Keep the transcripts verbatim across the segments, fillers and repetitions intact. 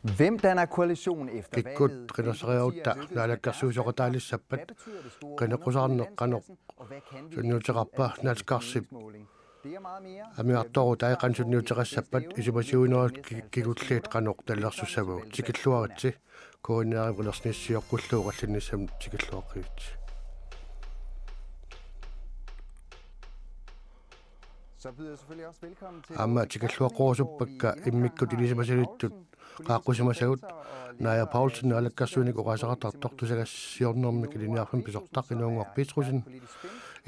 Hvem danner koalition efter valget? Kikkut qinerseriarutta naalakkersuisooqataalissappat? Hvad betyder det store underskud i statskassen, og hvad kan vi sunniuteqarpa Natskarsi amigartoorutai qanoq sunniuteqassappat isumasiuinerit ki-, kigulliit qanoq tallersussavagut? Tikilluaritsi. K N R-imi qinersinissioqqullugu oqallinnissamut tikilluaqqigitsi. Aamma tikilluaqqusuppakka immikkut ilisimasalittut qaaqqusimasagut. Naja Paulsen naalakkersuinik oqaaseqartartoq tusagassiornermik ilinniarfimmi pisortaq Inuunnguaq Petrussen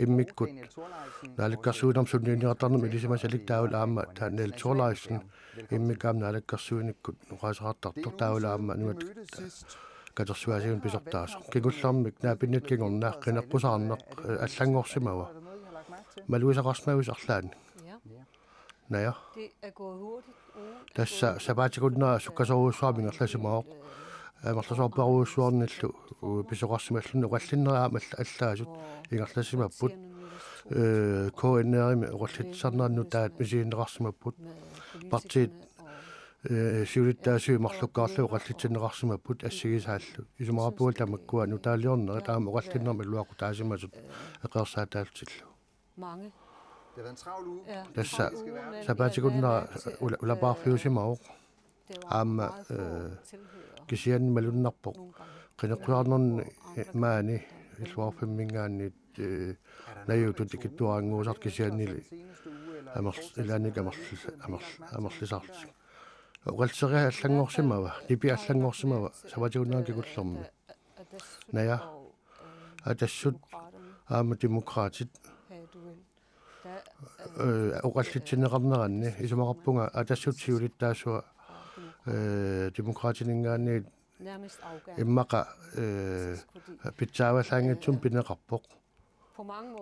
immikkut naalakkersuinermut sunniunniartarnermut ilisimasalik taavalu aamma Daniel Thorleifsen immikkut aamma naalakkersuinikkut oqaaseqartartoq taavalu aamma Nunatta Katersugaasivimmut pisortaasoq. Kingullermik naapinnitta kingorna qineqqusaarneq, eh, allanngorsimava? Malugisaqarsimavisi arlaannik? Ja. Naja. Det er gået hurtigt. Ugen er gået hurtigt. Tassa sapaatip akunnera sukkasoorujussuarmik ingerlasimavoq. Amerlasoorparujussuarnillu, uh, pisoqarsimalluni oqallinnerit aamma alla-, allaasut ingerlasimapput. Eh, K N R-imi oqallitsisarnerat nutaat misiginneqarsimapput. Partiit, eh, siulittaasuat marlukkaarlugit oqallitsinneqarsimapput assigisaallu. Isumaqarpunga tamakkua nutaaliornerit aamma oqallinnermi iluaqutaasimasut eqqarsaataallutillu. Mange. Det har været en travl uge. Ja. Tassa sapaatip akunnera ula-, ulapaarfiusimavoq. Aamma, eh, kisianni malunnarpoq qineqqusaarnerni, eh, maani illoqarfimminngaanniit, eh, najuutut ikittuaraannguusartut kisiannili amerl-, ilaannik amerl-, amerl-, amerlisarlutik. Oqallitseriaat allanngorsimava, nipi allanngorsimava sapaatip akunnera kingullermi? Naja. Atassut aamma Demokraatit, eh, oqallitsinneqarneranni isumaqarpunga Atassut siulittaasua, eh, Demokraatininngaanniit immaqa, eh, pitsaavallaanngitsumik pineqarpoq.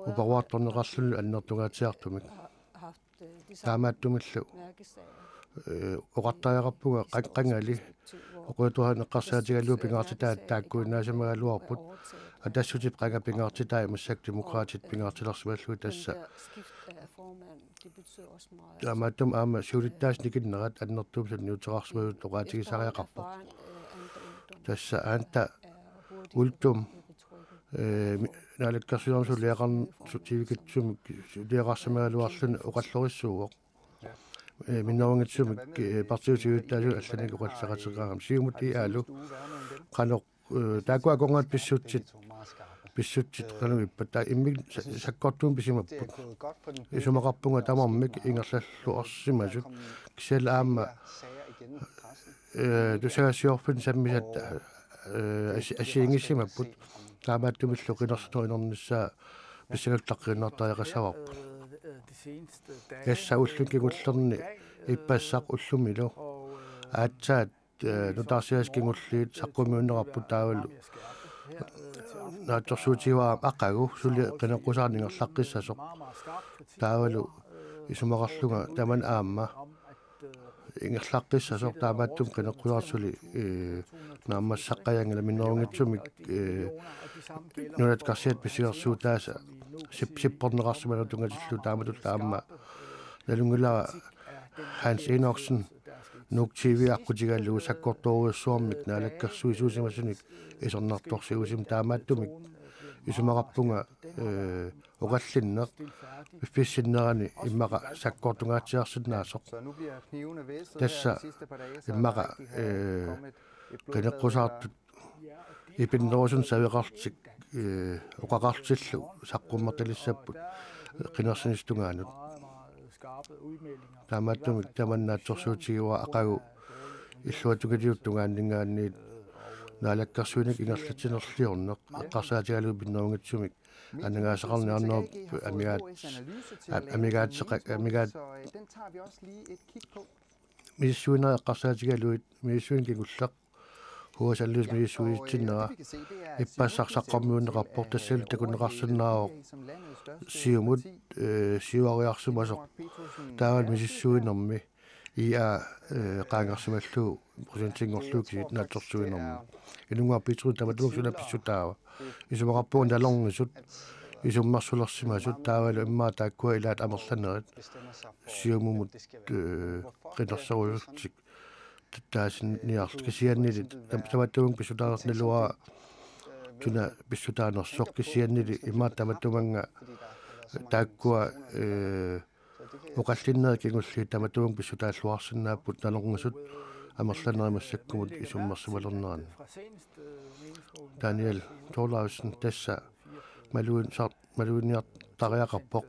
Uparuartorneqarluni annertungaatsiartumik. Taamaattumillu, eh, oqartariaqarpunga qan-, qangali oqaluttuaneqqarsaatigalugu pingaartitaat taakkuinnaasimagaluarput. Atassutip qanga pingaartitai massakkut Demokraatit pingaartilersimallugit tassa. Taamaattumik aamma siulittaasup nikinnerat annertuumik sunniuteqarsimasut oqaatigisariaqarpoq. Tassa Anda Uldum, eh, mi-, naalakkersuinermi suliaqarn-, su-, sivikitsumik suliaqarsimagaluarluni oqallorissuuvoq. Eh, minnerunngitsumik, eh, partiit siulittaasuat allanik oqalliseqateqarami. Siumut I A-lu qanoq, eh, taakkua akornangaat pissutsit, pissutsit qanoq ippat. Taava immikkut sa-, sakkortuumik pisimapput. Isumaqarpunga tamarmik ingerlalluarsimasut. Kisianni aamma, eh, tusagassiorfinnut sammisat, eh, assi-, assigiinngissimapput. Taamaattumillu qinersinerup inernissaa pissangallaqqinniartariaqassavarput. Tassa ulluni kingullerni ippassaq ullumilu aatsaat, eh, nutaarsiassat kingulliit saqqummiunneqarput taavalu naatsorsuutigivara aqagu suli qineqqusaarneq ingerlaqqissasoq. Taavalu isumaqarlunga tamanna aamma ingerlaqqissasoq taamaattumik qineqqusaarneq suli, eh, naammassaqqajaanngilaq minnerunngitsumik, eh, Nunatta Karsiata pissusilersuutaasa sip-, sipporneqarsimanermut tunngatillugu taamatullu aamma nalunngilara Hans Enoksen Nuuk T V aqqutigalugu sakkortoorujussuarmik naalakkersuisuusimasunik isornartorsiuisimavoq taamaattumik isumaqarpunga, eh, oqallinneq piffissinnerani immaqa sakkortungaatsiarsinnaasoq. Tassa immaqa, eh, qineqqusaartut ipinnerusunik saveqarlutik, eh, oqaqarlutillu saqqummertalissapput qinersinissap tungaanut. Taamaattumik tamanna naatsorsuutigivara aqagu illuatungiliup tungaanninngaanniit naalakkersuinermik ingerlatsinerliorneq eqqarsaatigalugu minnerunngitsumik aningaasaqarniarnerup amigaat-, am-, amigaatseqa-, amigaat-, misissuinerit eqqarsaatigalugit misissuineq kingulleq H S L-ip misissuisitsinnera ippassaq saqqummiunneqarpoq tassalu takuneqarsinnaavoq Siumut, eh, siuariarsimasoq taavalu misissuinermi I A, eh, qaangersimallugu procentinngorlugu kisiat naatsorsuinermi. Inuunnguaq Petrussen tamatuma suna pissutaava. Isumaqarpunga nalornisut isummersulersimasut taavalu immaqa taakkua ilaat amerlanerit Siumumut, eh, qinerserusullutik taasiniarlutik kisiannili tam-, tamatumunnga pissutaanerlugu tuna pissutaanersoq kisiannili imaattoq tamatumannga taakkua, eh, oqallinnerit kingulliit tamatumunnga pissutaalluarsinnaapput nanorngisut amerlanerit massakkumut isummersimalerneranni. Daniel Thorleifsen tassa maluin-, sar-, maluginiartariaqarpoq.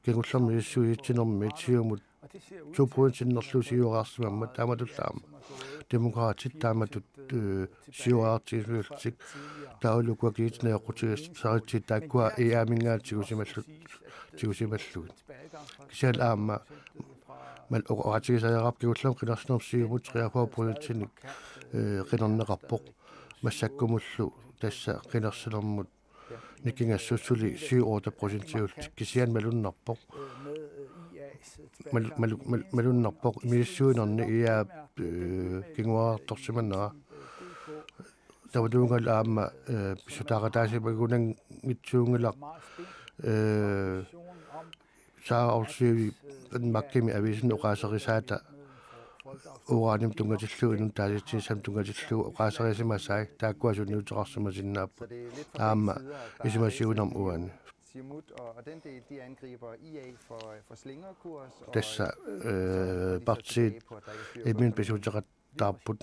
Kingullermi misissuitsinermi Siumut to procent sinnerlugu siuareersimammat taamatullu aamma Demokraatit taamatut, eh, siuareertigisarlutik taavalu ukua kiitsinni eqqutigissaritsi taakkua I A-minngaanniit tigusimallu-, tigusimallugit. Kisianni aamma mal-, oqaatigisariaqarpoq kingullermik qinersinermi Siumut treogfyrre procentinik, eh, qinerneqarpoq. Massakkumullu tassa qinersinermut nikingassut suli syv-otte procentiullutik kisianni malunnarpoq. Mal-, mal-, mal-, malunnarpoq misissuinerni I A, eh, kinguaartorsimanera. Tamatumunngalu aamma, eh, pissutaaqataasimagunanngitsuunngilaq, eh, Sara Olsvig Danmarkimi aviisini oqaaserisaata uranimut tunngatillugu inunnut taasitsinissamut tunngatillugu oqaaserisimasai taakkua sunniuteqarsimasinnaapput aamma isumaga siunermi uani. Siumut og, og den del, de angriber I A for, for slingrekurs, og, tassa, øh, øh, de er så partiit tilbage på, at der ikke er styr på imminut det. Pissuteqattaarput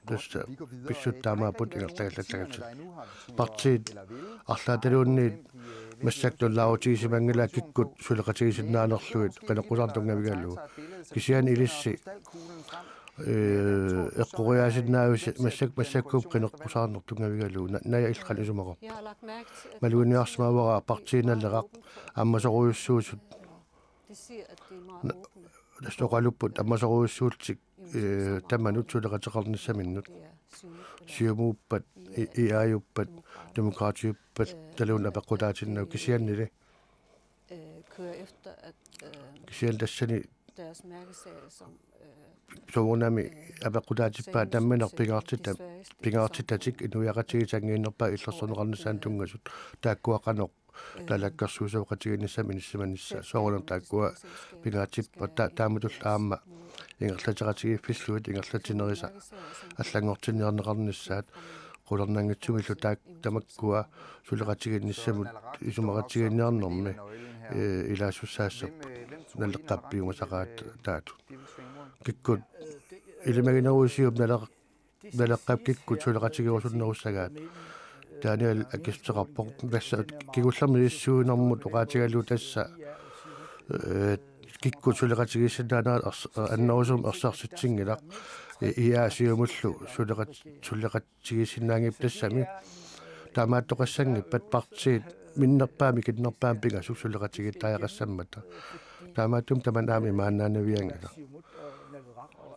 tassa pissutsit taamaapput ingerlagallattagassat. Partiit arlaataluunniit massakkut tullaarutigisimanngilaa kikkut suleqatigisinnaanerlugit qineqqusaarneq tunngavigalugu. Kisianni ilissi, øh, eqqoriaasinnaavisi massak-, massakkumut qineqqusaarneq tunngavigalugu. Na-, naja illit qanoq isumaqarpa? Maluginiarsimavara partiit Naleraq ammasorujussuusut. Na-, tassa oqalupput ammasorujussuullutik, øh, tamanut suleqateqarnissaminnut. Siumuuppat, I-, I A-uppat, Demokraatiuppat, taluun apeqqutaatinnagu kisiannili. Kisianni tassani soorunami apeqqutaatippaat nammineq pingaartitta-, pingaartittatik inuiaqatigiissanngiinnerpaat illersorneqarnissaannut tunngasut. Taakkua qanoq naalakkersuisooqatigiinnissamut inissisimanissaat soorunami taakkua pingaartippaat ta-, taamatullu aamma ingerlateqatigiiffillugit ingerlatsinerisa allanngortinniarneqarnissaat qularnanngitsumillu taak-, tamakkua suleqatigiinnissamut isumaqatigiinniarnermi, øh, ilaassussaassapput naleqqap piumasaqaataatut. Kikkut ilimagineruisiuk naleq-, Naleqqap kikkut suleqatigerusunnerussagaat. Daniel akissuteqarpoq. Tassa kingullermi misissuinermut oqaatigalugu tassa, øh, kikkut suleqatigiissinnaanerat ers-, annerusumik ersersitsinngilaq. Øh, I A Siumullu suleqat-, suleqatigiissinnaanngippat tassami. Taamaattoqassanngippat partiit minnerpaamik ikinnerpaamik pingasut suleqatigiittariaqassammata. Taamaattumik tamanna aamma imaannaanavianngilaq.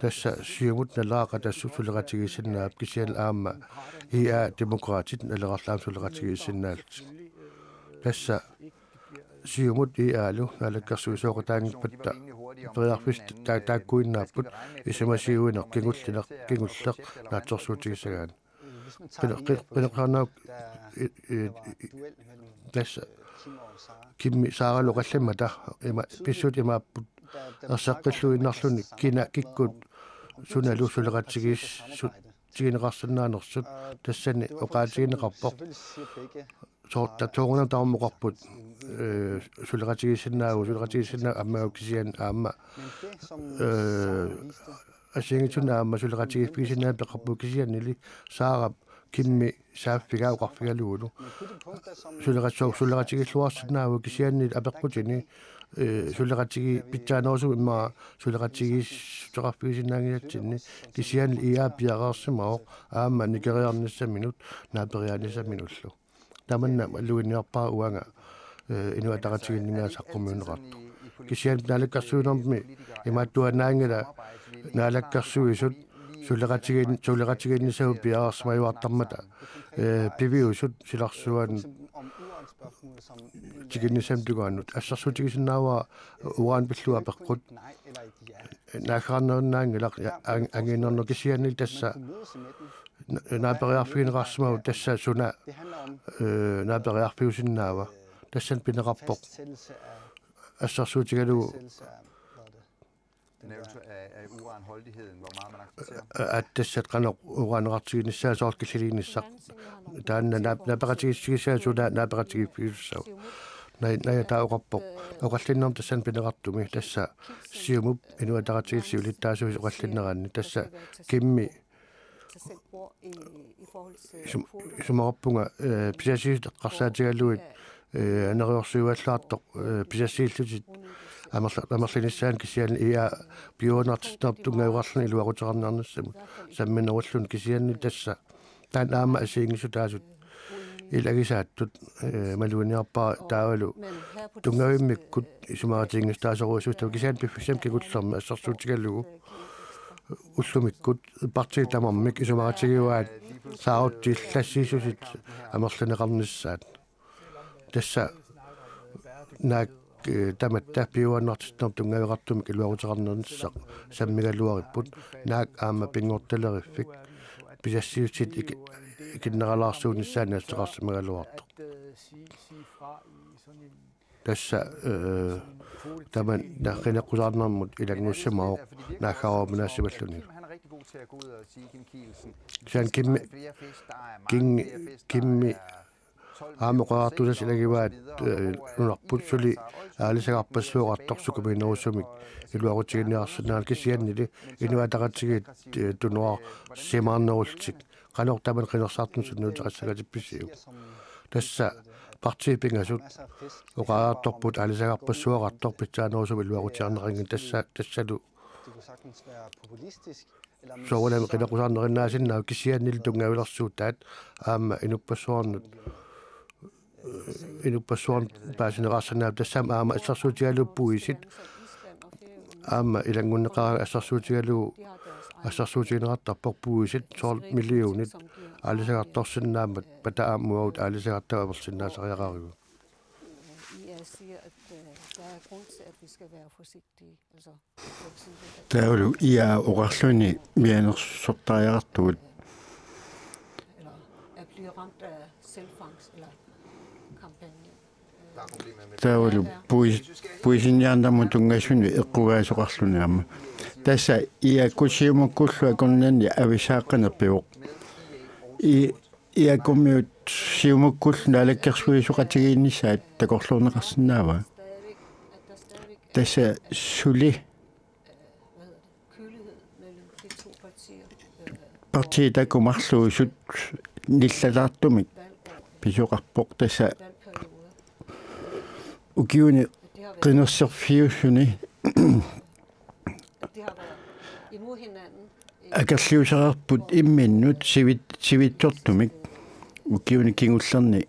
Tassa Siumut Naleraq Atassut suleqatigiissinnaapput kisianni aamma I A Demokraatit Naleraq aamma suleqatigiissinnaallutik. Tassa Siumut I A-lu naalakkersuisooqataanngippatta periarfissat ta-, taakkuinnaapput isumasiuineq kingullineq kingulleq naatsorsuutigissagaanni. Qine-, qine-, qineqqusaarneq i-, i-, i-, tassa Kimmi Saaralu oqallimmata ima pissutsit imaapput erseqqilluinnarluni kina kikkut sunalu suleqatigiis-, su-, tigineqarsinnaanersut tassani oqaatigineqarpoq. Soorta soorunami tamarmik oqarput, øh, suleqatigiissinnaavugut, suleqatigiissinnaavugut ammagukku kisianni aamma, øh, assigiinngitsunik aamma suleqatigiiffigisinnaanngilaq peqarput kisiannili Saarap Kimmi saaffigaa oqarfigalugulu. Suleqat-, su-, suleqatigiilluarsinnaavugut kisiannili apeqqutini, øh, suleqatigi-, pitsaanerusumik immaqa suleqatigiissuteqarfigisinnaanngisatsinni kisiannili I A piareersimavoq aamma nikeriarnissaminut naaperiaannissaminullu. Tamanna maluginiarpara uanga, øh, Inuit Ataqatigiinninngaanniit saqqummiunneqartoq. Kisianni naalakkersuinermi imaattuinnaanngilaq naalakkersuisut suleqatigiin-, suleqatigiinnissamut piareersimajuartarmata, øh, piviusut silarsuanut tikinnissamut tungaanut assersuutigisinnaavara uran pillugu apeqqut. Naaggaarnerinnaanngilaq ja-, an-, anginernu kisianni tassa na-, naaperiarfigineqarsimavoq tassa suna, øh, naaperiarfiusinnaava. Tassani pineqarpoq assersuutigalugu af, af uranholdigheden, hvor meget man accepterer. Attassat qanoq uraneqartiginissaa soorlu killiliinissaq. Taanna naap-, naapeqatigiissigissaat suna naapeqatigiiffigissaaq. Naj-, naja taava oqarpoq. Oqallinnermi tassani pineqartumi tassa Siumup Inuit Ataqatigiit siulittaasuisa oqallinneranni tassa Kimmi isum-, isumaqarpunga, eh, pisassiissut eqqarsaatigalugit, eh, aneriorsuivallaartoq, eh, pisassiillutit amerla-, amerlinissaanut kisianni ia piujunnartinneq tunngaveqarluni iluaquteqarniarnissamut samminerulluni kisianni tassa taanna aamma assigiinngissutaasut ilagisaattut, eh, maluginiarpara taavalu tunngavimmikkut isumaqatigiinngissutaasorujussuuvoq kisianni piffissami kingullermi assersuutigalugu ullumikkut partiit tamarmik isumaqatigivaat saarutillassiissutit amerlineqarnissaat. Tassa naak, eh, tamatta piujunnartinneq tunngaveqartumik iluaquteqarnissaq sammigaluaripput naak aamma pinngortileriffik pisassiissutsit iki-, ikinneralaarsuunissaannik nassuteqarsimagaluartoq. Tassa, eh, tamanna qineqqusaarnermut ilanngussimavoq naaggaruminaassimalluni. Kisianni Kimmi, Kimmi, Kimmi aamma oqariartuutassat ilagivaat, eh, nunarput suli aalisagarpassuaqartoq sukumiinerusumik iluaqutiginiarsinnaanera kisiannili Inuit Ataqatigiit, eh, tunuarsimaarnerullutik. Qanoq tamanna qinersisartunut sunniuteqassagatippisiuk? Tassa partiit pingasut oqariartorput aalisagarpassuaqartoq pitsaanerusumik iluaqutigineqanngilaq tassa, tassalu soorunami qineqqusaarnerinnaasinnaavoq kisiannili tunngavilersuutaat aamma inuppassuarnut, inuppassuarnut paasineqarsinnaavoq tassami aamma assersuutigalugu puisit aamma ilanngunneqarani assersuutigalugu assersuutigineqartarpoq puisit soorlu millionit aalisagartorsinnaammat pata aamma uagut aalisagattagut amerlisinnaasariaqarigut. I A siger, at øh, der er grund til, at vi skal være forsigtige. Altså, for eksempel, at Taavalu I A oqarluni mianersortariaqartugut. Eller at blive ramt af selvfangst eller kampagne. Taavalu puis-, puisinniarnermut tunngasuni eqqugaasoqarluni aamma. Tassa I A-kkut Siumukkullu akornanni avissaaqqanerpivoq. I-, I A-kkummiut Siumukkullu naalakkersuisoqatigiinnissaat takorloorneqarsinnaavaa. Tassa suli partiit taakku marluusut nillataartumik pisoqarpoq tassa ukiuni qinerserfiusuni akerliusereerput imminnut sivit-, sivitsortumik ukiuni kingullerni.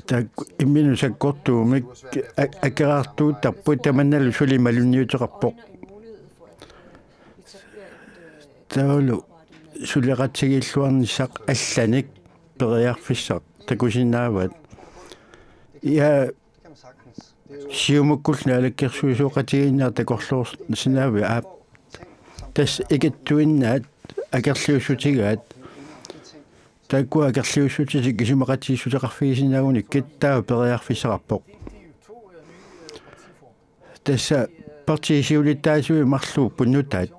Taakku imminnut sakkortuumik a-, akeraartuuttarput tamannalu suli malunniuteqarpoq. Taavalu suleqatigiilluarnissaq allanik periarfissaq takusinnaavaat. Ja Siumukkullu naalakkersuisooqatigiinneq takorloorsinnaavaa aap. Tassa ikittuinnaat akerliussutigaat. Taakkua akerliussutitik isumaqatigiissuteqarfigisinnaagunikkit taava periarfissaqarpoq. Tassa partiit siulittaasuat marluupput nutaat.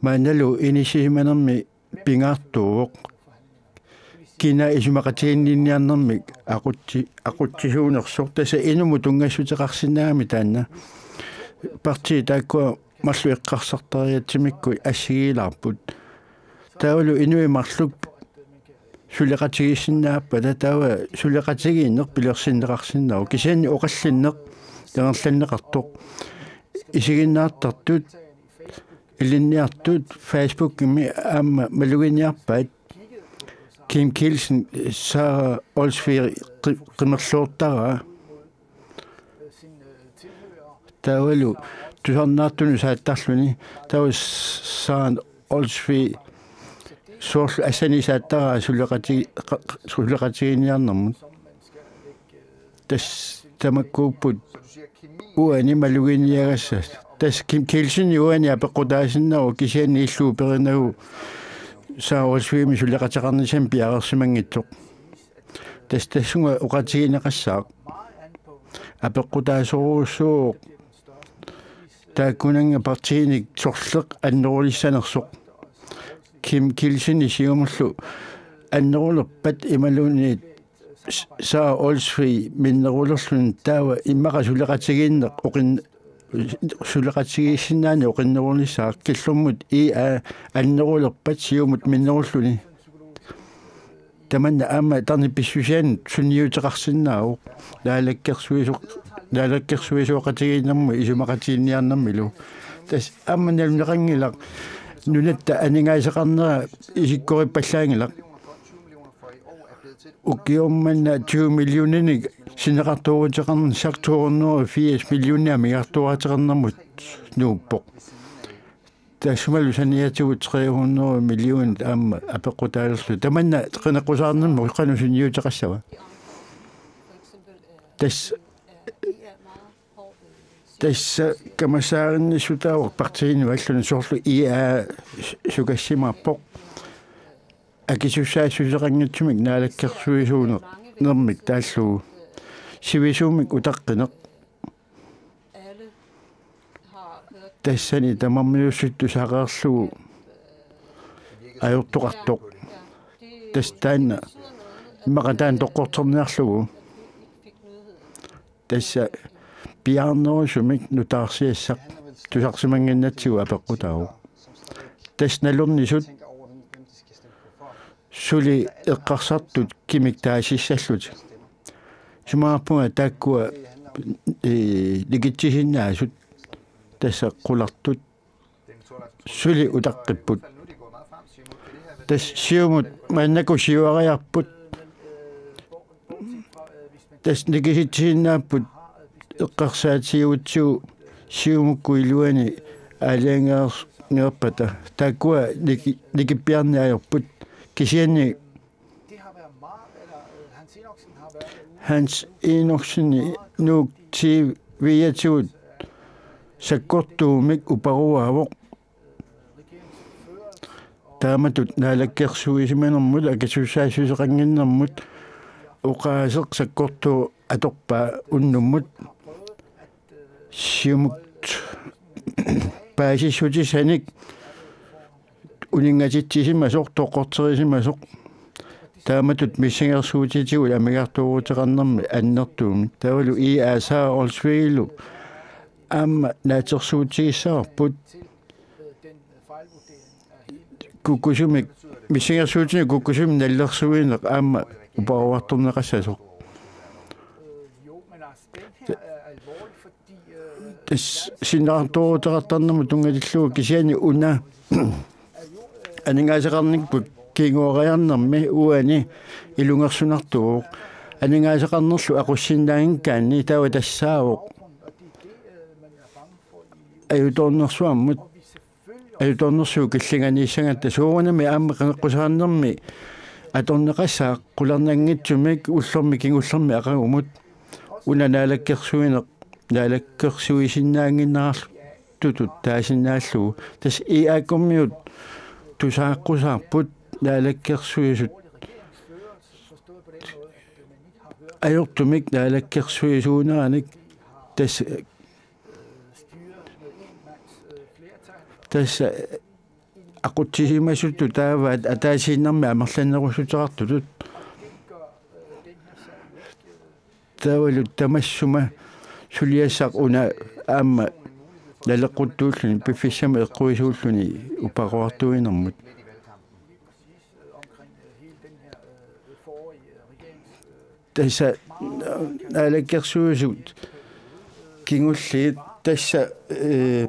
Maannalu inissisimanermi pingaartuuvoq. Kina isumaqatiginninniarnermik aqutsi-, aqutsisuunersoq tassa inummut tunngassuteqarsinnaagami taanna. Partiit taakkua marluk eqqarsartariatsimikku assigiilaarput. Taavalu inuit marluk suleqatigiissinnaappata taava suleqatigiinneq pilersinneqarsinnaavoq. Kisianni oqallinneq ingerlanneqartoq. Isiginnaartartut ilinniartut Facebookimi aamma maluginiarpaat Kim Kielsen Sara Olsvig qi-, qimerloortaraa. Taavalu tusarnaartunut saattarluni taava Sara Olsvig soorlu assani saattaraa suleqati-, qa-, qa-, suleqatigiinniarnermut. Tassa tamakkuupput uani maluginiagassat. Tassa Kim Kielsen uani apeqqutaasinnaavoq kisianni illuuperinagu Sara Olsvigimik suleqateqarnissamik piareersimanngitsoq. Tassa tassunga oqaatigineqassaaq. apeqqutaasorujussuuvoq taakkunannga partiinik sorleq annerulissanersoq. Kim Kielsen Siumullu annerulerpat imaluunniit Sara Olsvig minnerulerluni taava immaqa suleqatigiinneq oqin-, suleqatigiissinnaaneq oqinnerulissaaq killormut I A annerulerpat Siumut minnerulluni. Tamanna aamma tarnip pissusianut sunniuteqarsinnaavoq naalakkersuisoq-, naalakkersuisooqatigiinnermut isumaqatigiinniarnermilu. Tassa aamma naluneqanngilaq nunatta aningaasaqarnera isikkorippallaanngilaq. Ukioq manna tyve millioninik sinneqartooruteqarn-, seks hundrede og firs millioner amigartooruteqarnermut nuuppoq. Tassumalu saniatigut tre hundrede millioner aamma apeqqutaalerlugu. Tamanna qineqqusaarnermut qanoq sunniuteqassava? Tassa, tassa kamassaarinnissutaa partiinut alluni soorlu I A sukassimaarpoq. Akisussaassuseqanngitsumik naalakkersuisuunermik taallugu. Sivisuumik utaqqineq. Tassani tamarmiuussutut tusaqarlugu ajortoqartoq. Tassa taanna immaqa taanna toqqorterniarlugu. Tassa piaarnerusumik nutaarsiassaq tusarsimannginnatsigu apeqqutaavoq. Tassa nalornisut suli eqqarsartut kimik taasissallutik. Isumaqarpunga taakkua, ee, nikitsisinnaasut tassa qulartut suli utaqqipput. Tassa Siumut maannakkut siuariarput. Tassa nikisitsiinnaapput eqqarsaatigigutsigu Siumukkut iluani aalajangeerpata. Taakkua niki-, nikippiarneq ajorput. Kisianni Hans Enoksen Nuuk T V-atigut sakkortuumik uparuaavoq. Taamatut naalakkersuisimanermut akisussaassuseqannginnermut oqaaseq sakkortuup atorpaa unnummut Siumut paasissutissanik uninngatitsimasoq, toqqorterisimasoq. Taamatut missingersuutitigut amigartooruteqarnermi annertuumik. Taavalu I A Sara Olsvigilu aamma naatsorsuutigissavarput. Kukkusumik, missingersuutinik kukkusumik nalilersuineq aamma uparuartorneqassasoq. Tassa sinneqartooruteqartarnermut tunngatillugu kisianni una aningaasaqarnikkut kinguariarnermi uani ilungersunartuuvoq. Aningaasaqarnerlu aqussinnaanngikkaanni taava tassaavoq ajutoornersuarmut, ajutoornersuup killinganiissagatta. Soorunami aamma qineqqusaarnermi atorneqassaaq qularnanngitsumik ullormi kingullermi aqagumut. Una naalakkersuineq, naalakkersuisinnaannginnerartutut taasinnaallugu. Tassa I A K-miut tusaaqqusaarput naalakkersuisut ajortumik naalakkersuisuuneranik. Tassa, tassa aqutsisimasutut taava ataasiinnarmik amerlannerussuteqartutut. Taavalu tamassuma suliassaq una aamma naleqquttuulluni piffissami eqquisuulluni uparuartuinermut. Tassa naalakkersuisut kingulliit tassa, ee,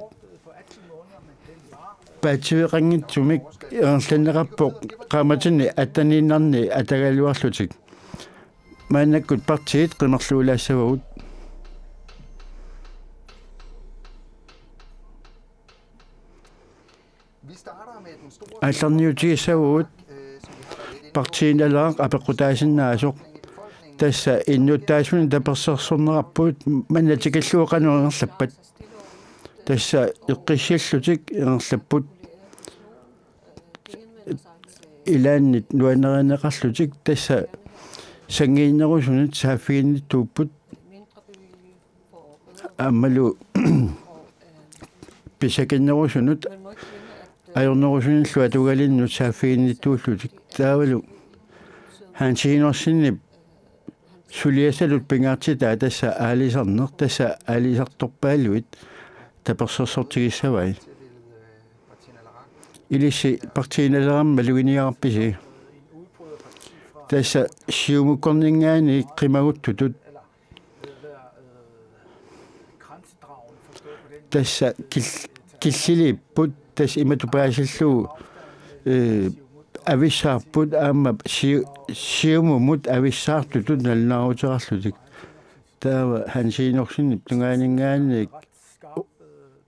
paatsiveqanngitsumik ingerlanneqarpoq qaammatini atteniinnarni atagaluarlutik. Maannakkut partiit qimerluulaassavagut. Aallarniutigissavagut partiit Naleraq apeqqutaasinnaasoq. Tassa innuttaasunik tapersersorneqarput manna tikillugu qanoq ingerlappat. Tassa eqqissillutik ingerlapput. Ilaannit nuannarineqarlutik tassa sanngiinnerusunit saaffiginnittuupput. Aammalu pisakinnerusunut ajornerusunillu atugalinnut saaffiginnittuullutik taavalu Hans Enoksenip suliassalu pingaartitaa tassa aalisarneq, tassa aalisartorpaaluit tapersersortigissavai. Ilissi Partii Naleraq maluginiarpisi? Tassa Siumukkorninngaanniit qimaguttutut. Tassa kil-, killiliipput, tassa imatut paasillugu, eh, avissaarput aamma Siu-, Siumumut avissaartutut nalunaaruteqarlutik. Taava Hans Enoksenip tungaaninngaanniit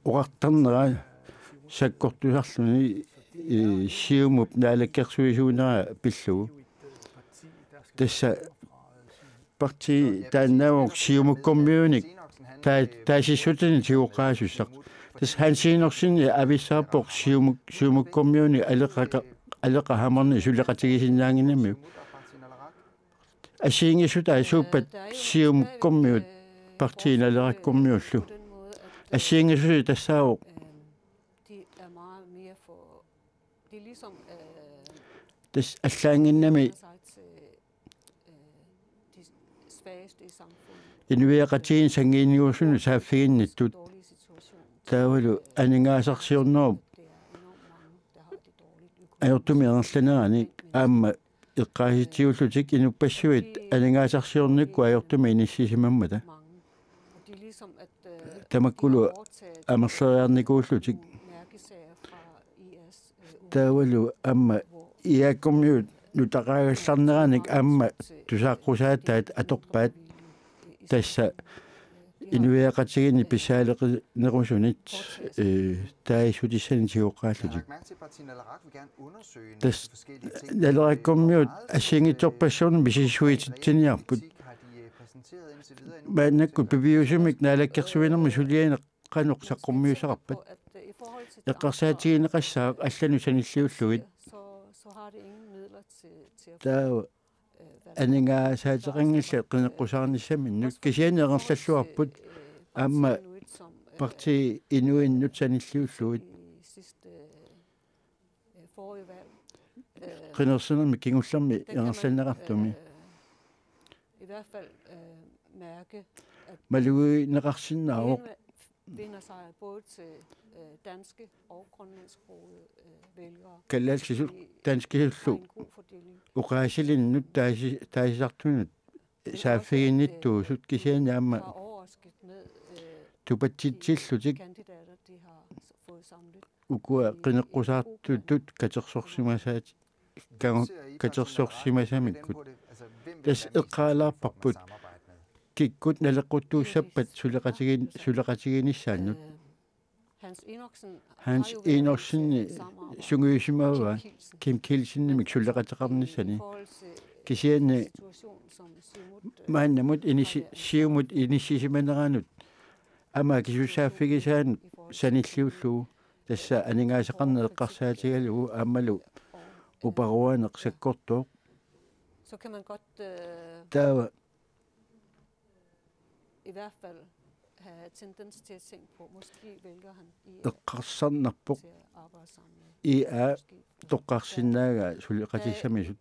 oqartarnera sakkortusarluni, eh, Siumup naalakkersuisuunera pillugu. Tassa partii taannaavoq Siumukkormiunik taa-, taasissutinik tigoqqaasussaq. Tassa Hans Enoksen avissaarpoq Siumuk-, Siumukkormiunik aleqaqa-, aleqahamarni suleqatigisinnaannginnamiuk. Assigiinngissutaat suuppat Siumukkormiut Partii Nalerakkormiullu? Assigiinngissutaat tassaavoq tassa allaanngimmat inuiaqatigiinni sanngiinniusunut saaffiginnittut. Taavalu aningaasarsiornerup ajortumik ingerlaneranik aamma eqqaasitsigullutik inuppassuit aningaasarsiornikkut ajortumik inissisimammata. Tamakkulu amerleriarnikuullutik. Taavalu aamma I A-kkormiut nutaaqagallarneranik aamma tusaaqqusaataat atorpaat, tassa inuiaqatigiinni pissaaleqinerusunit, eh, taasissutissanik tigoqqaallutik. Tassa Nalerakkormiut assigiinngitsorpassuarnik misissuititsiniarput. Maannakkut piviusumik naalakkersuinermi sulianik qanoq saqqummiussaqarpat? Eqqarsaatigineqassaaq allanut sanilliullugit. Taava aningaasaateqanngillat qineqqusaarnissaminnut, kisianni ingerlalluarput aamma partii inuinnut sanilliullugit. Qinersinermi kingullermi ingerlanneqartumi. Malugineqarsinnaavoq. Kalaallisut danskisullu oqaasilinnut taasi-, taasisartunut saaffiginnittuusut, kisianni aamma tupatsitsillutik ukua qineqqusaartutut katersorsimasaat-, ka-, katersorsimasamikkut. Tassa eqqaalaarparput kikkut naleqquttuussappat suleqatigin-, suleqatiginissaannut. Hans Enoksen sungiusimavaa Kim Kielsenimik suleqateqarnissani. Kisianni maannamut inissi-, Siumut inissisimaneranut aamma akisussaaffigisaanut sanilliullugu, tassa aningaasaqarneq eqqarsaatigalugu aammalu uparuaneq sakkortooq. Taava eqqarsarnarpoq I A toqqarsinnaagaa suleqatissamisut.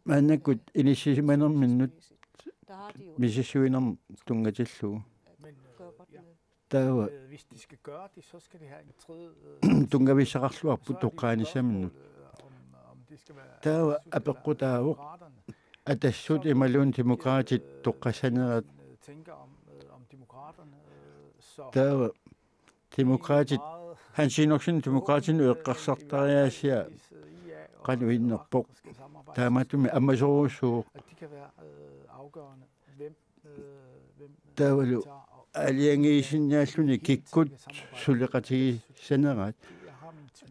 Maannakkut inissisimanerminnut misissuinermut tunngatillugu. Taava tunngavissaqarluarput toqqaanissaminnut. Taava apeqqutaavoq Atassut imaluunniit Demokraatit toqqassanerat. Taava Demokraatit, Hans Enoksen Demokraatinut eqqarsartariaasia qanoq innerpoq? Taamaattumik ammasorujussuuvoq. Taavalu aalajangiisinnaalluni kikkut suleqatigissaneraat.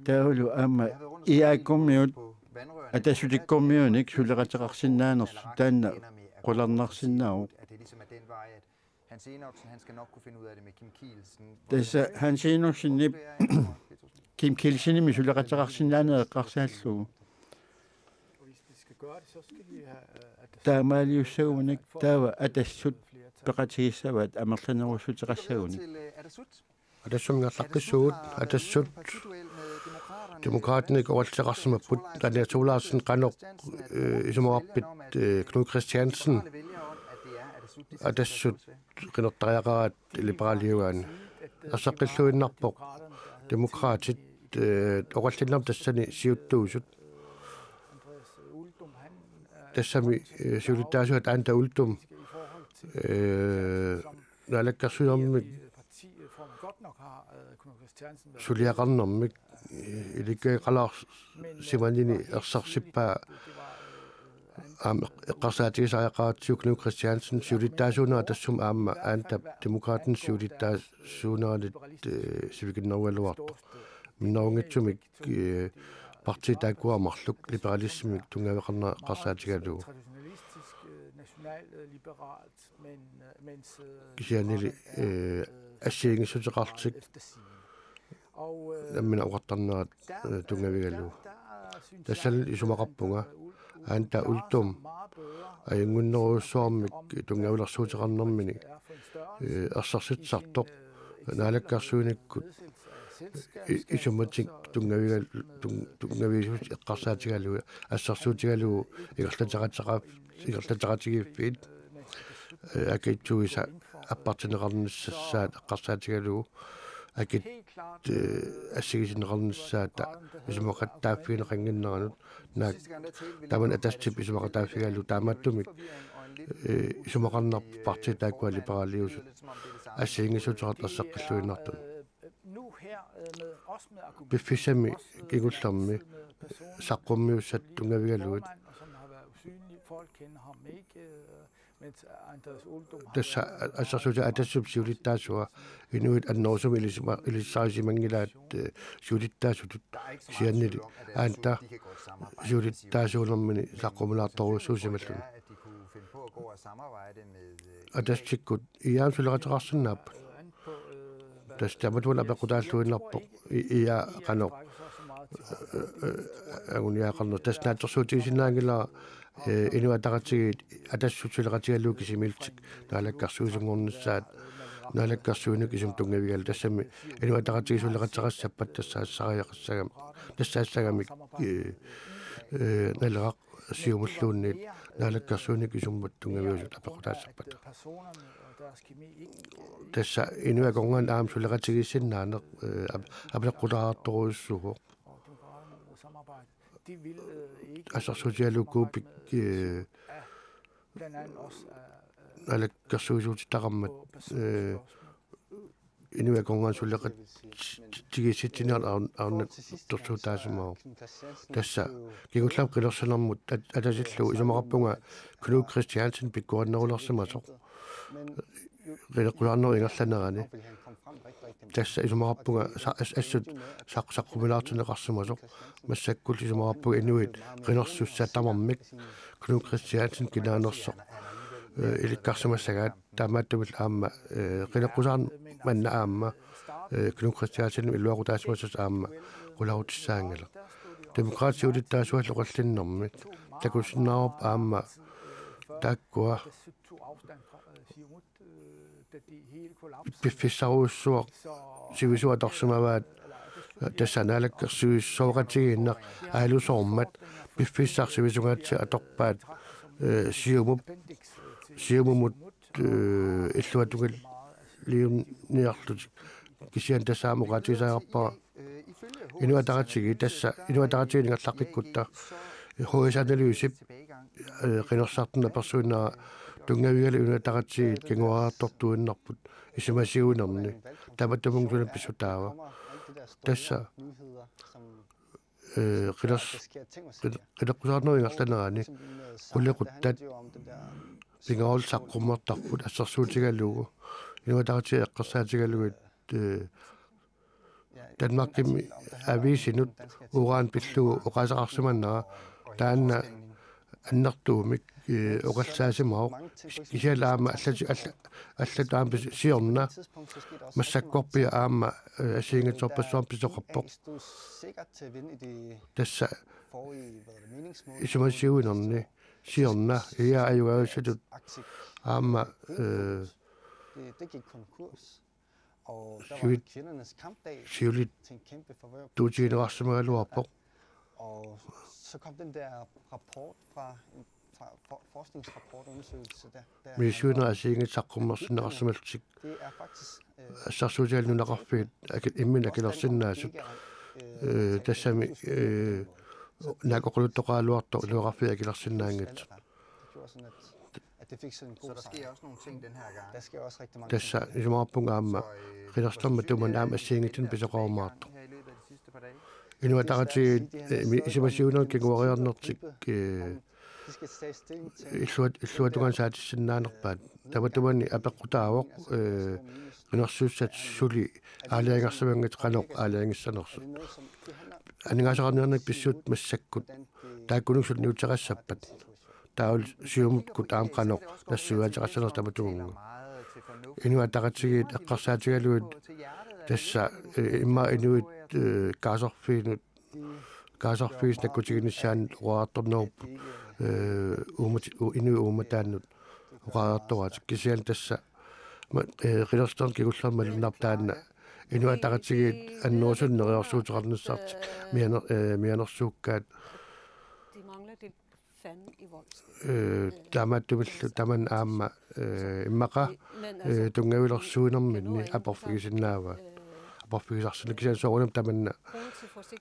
Taavalu aamma I A-kkormiut Atassutikkormiunik suleqateqarsinnaanersut taanna qularnarsinnaavoq. Hans Enoksen, han skal nok kunne finde ud af det med Kim Kielsen. Tassa Hans Enoksenip Kim Kielsenimik suleqateqarsinnaaneq eqqarsaallugu. Taamaaliussagunik taava Atassut peqatigissavaat amerlanerussuteqassagunik. Atassut ingerlaqqissuugut, Atassut Demokraatini oqalliseqarsimapput, Anja Thorleifsen qanoq, eh, isumaqarpit, eh, Knud Kristiansen Atassut qinertariaqaraat Liberaliugaanni. Erseqqilluinnarpoq Demokraatit, eh, oqallinnermi tassani siuttuusut. Tassami, eh, siulittaasuat Anda Uldum, eh, naalakkersuinermik suliaqarnermik, eh, ilikkagaqalaarsimanini ersersippaa aamma eqqarsaatigisariaqaratsigu Knud Kristiansen siulittaasuunera tassami aamma Andap Demokraatini siulittaasuuneranit, eh, sivikinnerugaluartoq. Minnerunngitsumik, eh, partiit taakkua marluk liberalismimik tunngaveqarnera eqqarsaatigalugu. Kisiannili, eh, assigiinngissuteqarlutik nammineq oqartarnerat, eh, tunngavigalugu. Tassanilu isumaqarpunga Anda Uldum ajunnginnerujussuarmik tunngavilersuuteqarnermini, eh, ersersitsisartoq naalakkersuinikkut i-, isumatik tunngavigal-, tun-, tunngaviisuutit eqqarsaatigalugu, assersuutigalugu ingerlataqateqaaf-, ingerlataqatigiiffiit, eh, akitsuisa appartinneqarnissaat eqqarsaatigalugu, akit, eh, assigisinneqarnissaata isumaqataaffigineqannginneranut, naak tamanna Atassip isumaqataaffigalugu, taamaattumik, eh, isumaqarnerput partiit taakkua Liberaliusut assigiinngissuteqartut erseqqilluinnartut. Piffissami kingullermi saqqummiussat tunngavigalugit. Tassa assersuutit Atassip siulittaasua, inuit annerusumik ilisima-, ilisarisimanngilaat, eh, siulittaasutut, kisiannili Anda siulittaasuunermini saqqummilaartorujussuusimalluni. Atassikkut I A-mik suleqateqarsinnaapput. Tassa tamatuma apeqqutaalluinnarpoq I-, I A qanoq, eh, eh, anguniagaqarneq. Tassa naatsorsuutigisinnaanngilara, eh, Inuit Ataqatigiit Atassut suleqatigalugu kisimiillutik naalakkersuisunngornissaat, naalakkersuinikkut isummat tunngavigalugu. Tassami Inuit Ataqatigiit suleqateqassappata tassaassariaqassagam-, tassaassagamik, eh, eh, Naleraq Siumulluunniit naalakkersuinikkut isummat tunngaviusut apeqqutaassappata. Tassa inuit akornanni aamma suleqatigiissinnaaneq, eh, ap-, apeqqutaartorujussuuvoq. Assersuutigalugu Kuupik, eh, naalakkersuisuutitaqarmat, eh, inuit akornanni suleqat-, ti-, tigiissitsinerat ar-, arnattorsuutaasimavoq. Tassa kingullermik qinersinermut at-, atatillugu isumaqarpunga Knud Kristiansen pikkorinnerulersimasoq qineqqusaarnerup ingerlanerani. Tassa isumaqarpunga sa-, as-, assut saq-, saqqummilaartinneqarsimasoq. Massakkullu isumaqarpunga inuit qinersussat tamarmik Knud Kristiansen kinaanersoq, eh, ilikkarsimassagaat. Taamaattumillu aamma, eh, qineqqusaarneq manna aamma, eh, Knud Kristiansenimik iluaqutaasimasasoq aamma qularutissaanngilaq. Demokraatit siulittaasuallu oqallinnermi takusinnaavarput aamma taakkua piffissarujussuaq sivisuumik atorsimavaat, tassa naalakkersuisooqatigiinneq aalisarmat piffissaq sivisuumik atorpaat, eh, Siumup, Siumumut, eh, illuatungiliorniarlutik, kisianni tassa aamma oqaatigisariaqarpara Inuit Ataqatigiit, tassa Inuit Ataqatigiit ingerlaqqikkutta H S Andersen Olsip, eh, qinersisartunut apersuinnera tunngavigalugu Inuit Ataqatigiit kinguariartortuinnarput isumasiguinerni. Tamatumunnga suna pissutaava. Tassa, eh, qiners-, qin-, qineqqusaarnerup ingerlanerani qulequttat pingaarutillu saqqummertarput assersuutigalugu Inuit Ataqatigiit eqqarsaatigalugit, eh, Danmarkimi aviisinut uran pillugu oqaaseqarsimanera taanna annertuumik, eh, oqallaasimavoq. Kisianni aamma allat, alla-, allat aamma pis-, siorna massakkorpiaq aamma, eh, assigiinngitsorpassuarnik pisoqarpoq. Tassa isumasiuinerni siorna I A ajugaasutut aamma, eh, siulit, siulit tuutigineqarsimagaluarpoq. Og så kom den der rapport fra, fra for-, forskningsrapport, undersøgelse der, der Misissuinerit assigiinngitsut saqqummersinneqarsimallutik. Det er faktisk, øh, assersuutigalugu nunaqarfiit aki-, imminnut akilersinnaasut. Øh, tassami, øh, naak oqaluttoqaraluartoq nunaqarfiit akilersinnaanngitsut. Det gjorde sådan, at, at det fik sådan en god sejr. Der sker også nogle ting den her gang. Der sker også rigtig mange ting. Tassa isumaqarpunga aamma qinersinermi tuman aamma assigiinngitsunik pisoqarumaartoq. Inuit Ataqatigiit, eh, mi-, isumasiuinermik kinguariarnertik, eh, illuat-, illuatungaanut saatissinnaanerpaat. Tamatumani apeqqutaavoq, eh, qinersisussaat suli aalajangersimanngitsut qanoq aalajangissanersut. Aningaasaqarniarneq pissutsit massakkut taakkununnga suliniuteqassappat. Taavalu Siumukkut aamma qanoq nassuiaateqassanersut tamatumunnga. Inuit Ataqatigiit eqqarsaatigalugit tassa, eh, immaqa inuit, eh, kaasarfiinut, kaasarfiisa nakkutiginissaanut oqariartornerup, eh, uummati-, u-, inuit uummataannut oqariartoraat. Kisianni tassa ma-, eh, qinersinermut kingullermik malunnarpoq taanna Inuit Ataqatigiit annerusumik neriorsuuteqarnissartik mianer-, eh, mianersuukkaat. De mangler det fanden i voldsk. Eh, taamaattumillu tamanna aamma, eh, immaqa, eh, tunngavilersuinerminni aporfigisinnaavaa. Aporfigisarsinnaa kisianni soorunami tamanna,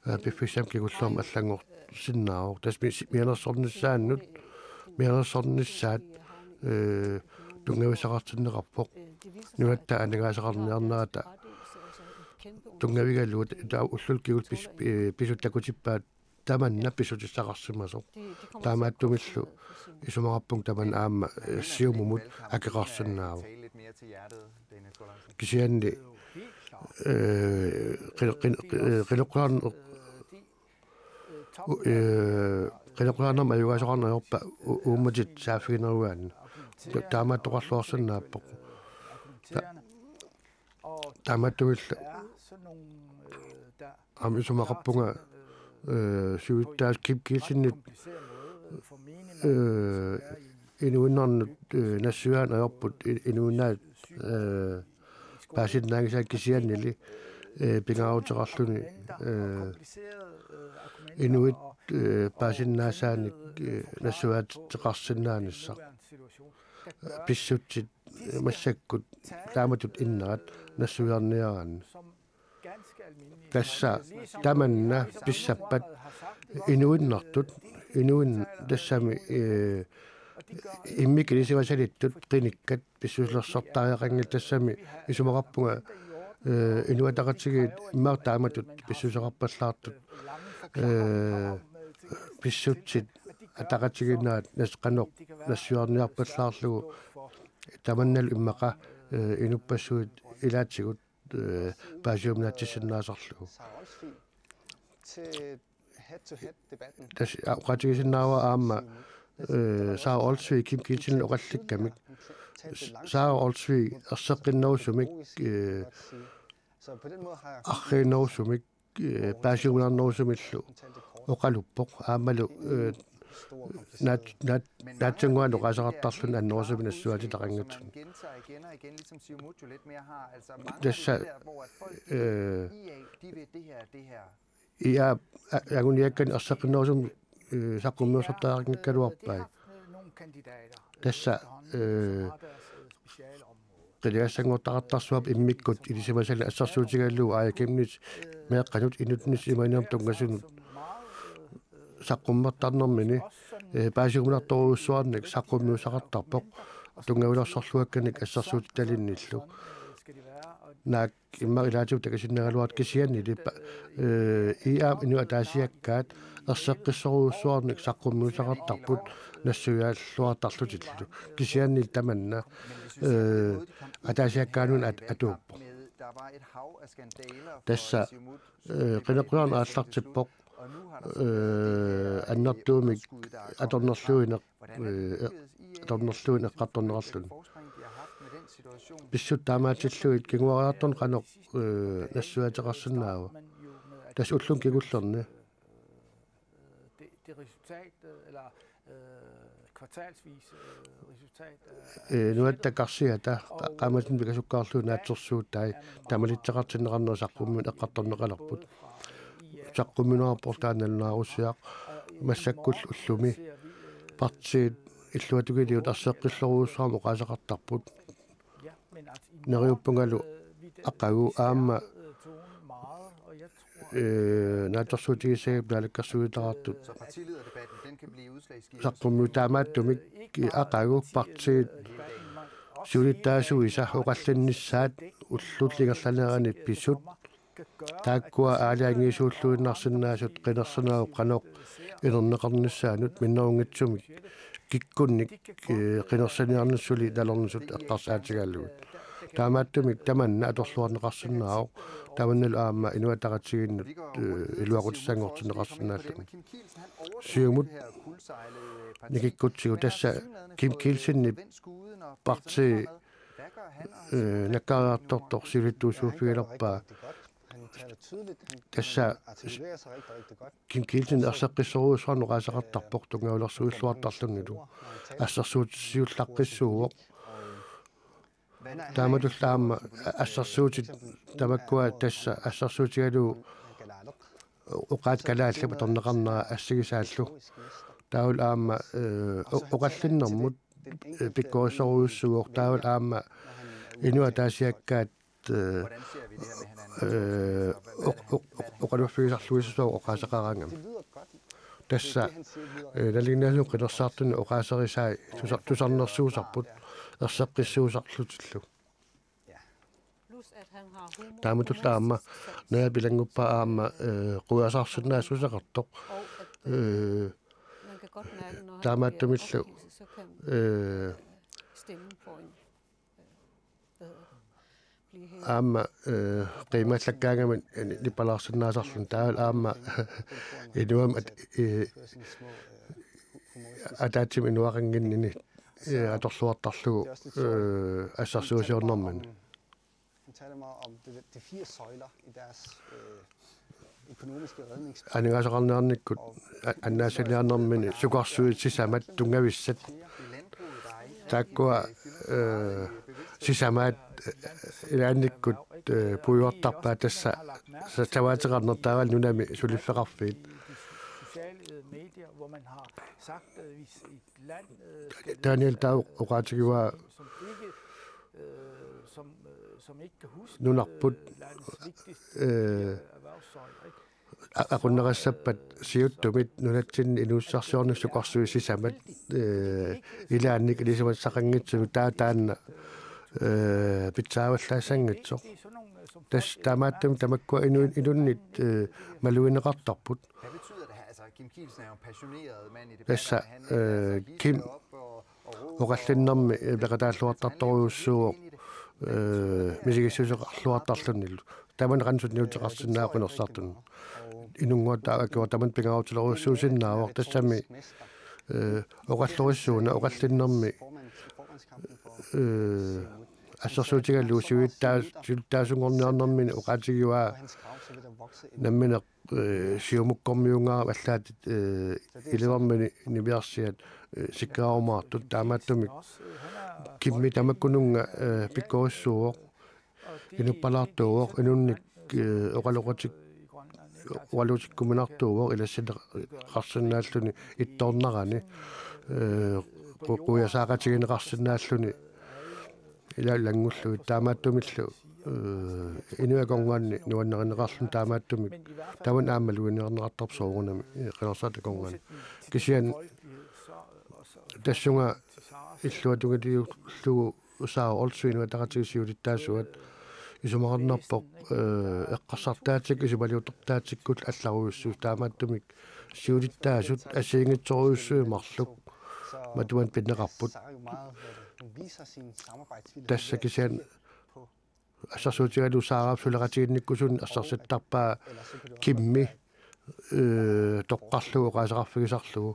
eh, piffissami kingullermi allanngorsinnaavoq. Tassa mi-, mianersornissaannut, mianersornissaat, eh, tunngavissaqartinneqarpoq. Nunatta aningaasaqarniarnerata tunngavigalugu taava ullullu kingullermik pis-, eh, pissutsit takutippaat tamanna pissutissaqarsimasoq. Taamaattumillu isumaqarpunga tamanna aamma, eh, Siumumut akeqarsinnaavoq. Kisianni, eh, qin-, qin-, eh, qineqqusaarn-, u-, eh, qineqqusaarnermut ajugaasoqarneq ajorpa u-, uummatit saaffiginerugaanni. Ta-, taamaattoqarluarsinnaappoq. Ta-, taamaattumillu aamma isumaqarpunga, eh, siulittaasup Kim Kielsenip, eh, inuinnarnut, eh, nassuiaaneq ajorput i-, inuinnaat, eh, paasinnaanngisaat kisiannili, eh, pingaaruteqarluni, eh, inuit, eh, paasinnaasaanik, eh, nassuiaateqarsinnaanissaq. Pissutsit, eh, massakkut taamatut innerat nassuiarniaraanni. Tassa tamanna pissappat inuinnartut, inuin-, tassami, eh, immikkut ilisimasalittut qinikkat pissusilersortariaqanngillat tassami isumaqarpunga, eh, Inuit Ataqatigiit immaqa taamatut pissuseqarpallaartut, eh, pissutsit ataqatigiinnaat nas-, qanoq nassuiarniarpallaarlugu tamannalu immaqa, eh, inuppassuit ilaatigut, eh, paasiuminaatsissinnaasarlugu. Tassa oqaatigisinnaavara aamma, eh, Sara Olsvig Kim Kielsenip oqallikkamik. Sara Olsvig erseqqinnerusumik, eh, arriinnerusumik, eh, paasiuminarnerusumillu oqaluppoq. Aammalu, eh, naat-, naat-, naatsannguaq oqaaseqartarluni annerusumik nassuiaatitaqanngitsumik. Tassa, eh, I A a-, anguniakkani erseqqinnerusumik, eh, saqqummiusartariaqanngikkaluarpai. Tassa, eh, qinigassanngortaqartarsuarput immikkut ilisimasani assersuutigalugu Aaja Chemnitz meeqqanut inunnut imaannaanut tunngasunut saqqummertarnermini, eh, paasiuminartorujussuarnik saqqummiussaqartarpoq tunngavilersorluakkanik assersuutitalinnillu. Naak immaqa ilaatigut takusinnagaluartut kisiannili pa-, eh, I A-p inuit ataasiakkaat erseqqissorujussuarnik saqqummiussaqartarput nassuiaalluartarlutillu. Kisiannili tamanna, eh, ataasiakkaanut at-, atuuppoq. Tassa, eh, qineqqusaarneq aallartippoq. øh, annertuumik atornerluineq, øh, atornerluineq eqqartorneqarluni. Pissutsit taamaatsillugit kinguariartorneq qanoq, øh, nassuiaateqarsinnaava? Tassa ulluni kingullerni. Det, det resultat, øh, eller øh, kvartalsvis øh, resultat. Øh, nunatta karsiata qa-, qaammatini pikasukkaarlugu naatsorsuutai tamalitseqartinneqarnerat saqqummiunneq eqqartorneqalerput. Saqqummiunneqarpoq taanna nalunaarusiaq, massakkut ullumi partiit illuatungiliut erseqqissorujussuarmik oqaaseqartarput. Neriuppungalu aqagu aamma, øh, naatsorsuutigissagipput naalakkersuisooqartut. Så partilederdebatten, den kan blive udslagsgivende. Saqqummiut taamaattumik aqagu partiit siulittaasuisa oqallinnissaat ullut ingerlaneranni pisut. Taakkua aalajangiisuulluinnaarsinnaasut qinersinerup qanoq inerneqarnissaanut minnerunngitsumik kikkunnik, øh, qinersiniarnissuli nalornisut eqqarsaatigalugit. Taamaattumik tamanna atorluarneqarsinnaavoq, tamannalu aamma Inuit Ataqatigiinnut, øh, iluaqutissanngortinneqarsinnaalluni. Siumut nikikkutsigu tassa Kim Kielsenip partii, øh, nakkaariartortoq siulittuussuuffigilerpaa. Tassa Kim Kielsen erseqqissorujussuarnik oqaaseqartarpoq tunngavilersuilluartarlunilu. Assersuutissiullaqqissuuvoq. Taamatullu aamma assersuutit tamakkua tassa assersuutigalugu oqaatsit kalaallit atorneqarnera assigisaallu. Taavalu aamma, øh, o-, oqallinnermut, øh, pikkorissorujussuuvoq, taavalu aamma inuit ataasiakkaat, øh, øh, oq-, oq-, oq-, oqaluffigisarluinnarlugu oqaaseqaraangami. Tassa, øh, nalinginnaasumik qinersiartuni oqaaserisai tusa-, tusarnersuusarput erseqqissuusarlutillu. Taamatullu aamma najap ilannguppaa aamma, øh, quiasaarsinnaassuseqartoq. Øh, taamaattumillu, øh, aamma, øh, qiimallakkaangamik, øh, nipallaarsinnaasarluni taavalu aamma inuamik at-, øh, ataatsimik inuaqannginnini, øh, atorluartarlugu, øh, assersuusiornermini. Han taler meget om det, det fire søjler i deres øh, økonomiske redningsplan. Aningaasaqarniarnikkut a-, annaasaliarnermini sukarsuit sisamat tunngavissat. Taakkua, øh, sisamaat, øh, ilaannikkut, øh, puigortarpaat tassa sa-, savaateqarneq taavalu nunami suliffeqarfiit. Daniel taava oqaatigivaa nunarput, øh, a-, aqunnerissappat siuttumit nunatsinni inuussutissarsiornissamut sukarsuit sisamat, øh, ilaannik ilisimatussaanngitsugut taava taanna, øh, pitsaavallaassanngitsoq. Tassa taamaattumik tamakkua inu-, inunnit, øh, malugineqartarput. Hvad betyder det her? Altså, Kim Kielsen er jo en passioneret mand i debatter. Tassa, øh, Kim oqallinnermi peqataalluartartorujussuuvoq, øh, misigissuseqarluartarlunilu. Tamanna qanoq sunniuteqarsinnaava qinersisartunut. Inunnguaq taava akua tamanna pingaarutilerujussuusinnaavoq tassami, øh, oqallorissuuna oqallinnermi, øh, assersuutigalugu siulittaa-, siulittaasunngorniarnermini oqaatigivaa nammineq øh, Siumukkormiunngaaramik allaatit, øh, ilivarmini niviarsiat, øh, sikkaarumaartut taamaattumik Kimmi tamakkununnga, øh, pikkorissuuvoq, inuppalaartuuvoq, inunnik, øh, oqaloqatik-, oqaloqatikkuminartuuvoq ilassinneqarsinnaalluni ittoornerani, øh, qu-, quiasaaqatigineqarsinnaalluni ila ilanngullugit taamaattumillu, øh, inuit akornanni nuannarineqarluni taamaattumik tamanna aamma malugineqartarpoq soorunami, øh, qinersisaata akornanni. Kisianni tassunga illuatungiliullugu Sara Olsvig Inuit Ataqatigiit siulittaasuat isumaqarnarpoq, øh, eqqarsartaatik isumaliutertaatikkut allarujussuit taamaattumik siulittaasut assigiinngitsorujussuit marluk matuan pinneqarput. Tassa kisianni assersuutigalugu Sarap suleqatiginnikkusunik assersortarpaa Kimmi eh, toqqarlugu oqaaseqarfigisarlugu.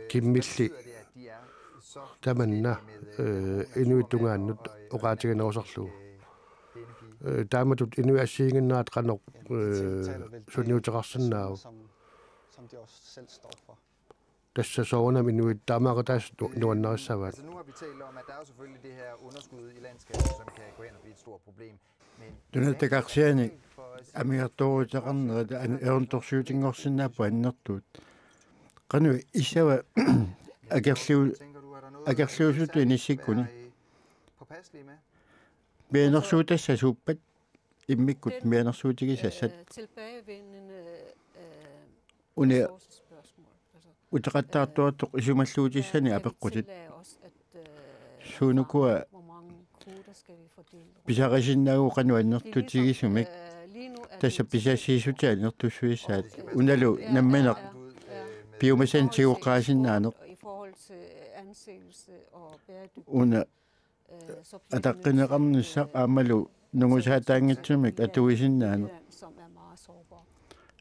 Kimmilli tamanna, eh, inuit tungaannut oqaatiginerusarlugu. Eh, taamatut inuit assigiinnginnerat qanoq, eh, sunniuteqarsinnaava? Tassa soorunami inuit taamaaqataasut nu-, nuannarissavaat. Tunuttakarsiani amigartoorutaqarnerit an-, eruntorsiutinngorsinnaapput annertuut. Qanoq issava akerliu-, akerliusutut inissikkuni. Mianersuutassasuuppat immikkut mianersuutigisassat. Una uteqattaartuartoq isumalluutissani apeqqutit. Suunukua pisarisinnagu qanoq annertutigisumik. Tassa pisassiissutit annertussuissaat. Unalu nammineq piumasani tigoqqaasinnaaneq. Una ataqqineqarnissaq aammalu nungusaataanngitsumik atuisinnaaneq.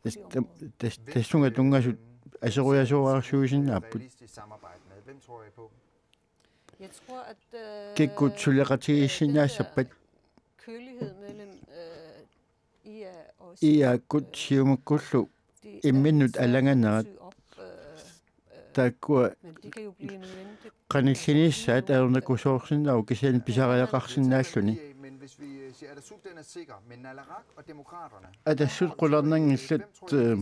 Tas-, tas-, tassunga tunngasut aserujasuarsuusinnaapput. Kikkut suleqatigiissinnaassappat? I A-kkut Siumukkullu imminnut alanganerat. Taakkua qanillinissaat ajornakusoorsinnaavoq kisianni pisariaqarsinnaalluni. Atassut qularnanngillat, eh,